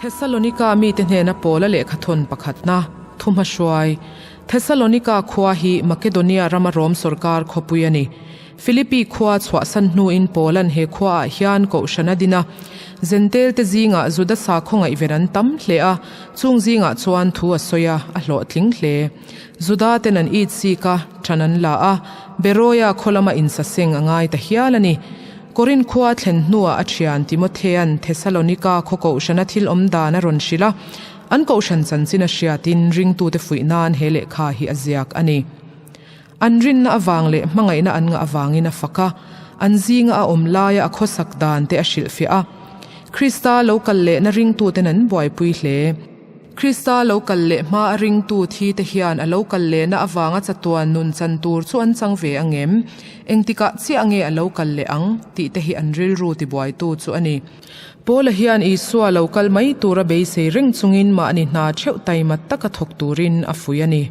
Thessalonika mite hnena Paula lehkhathawn pakhatna, thuhmahruai. Thessalonika khua hi Makedonia rama Rom sawrkar khawpui a ni. Philippi khua chhuahsan hnuin Paula'n he khuaah hian kohhran a din a. Zentelte zingah Juda sakhaw ngaihven an tam hle a, chung zingah chuan thu a sawi a, a hlawhtling hle. Juda ten an it sik a, ṭhan an la a, Beroia khaw lama insaseng a ngai ta hial a ni. Korinth khua thlen hnuah a ṭhian Timothea'n Thessalonika khaw kohhrana thil awm dan a rawn hrilh a, an kohhran chanchin a hriatin ringtute fuih nan he lehkha hi a ziak a ni. An rinna avang leh hmangaihna an ngah avangin a fak a, an zinga a awm laia a khawsak dan te a hrilhfiah a. Krista lo kal lehna ringtuten an buaipui hle. Krista lo kal leh hma a ringtu thi te hian a lo kal lehna avanga chatuan nun chan tur chu an chang ve ang em? Engtikah chiah nge a lo kal leh ang? tih te hi an rilru tibuaitu chu a ni. Paula hian Isua lo kal mai tura beisei reng chungin mahni hna theuh taima taka thawk turin a fuih a ni.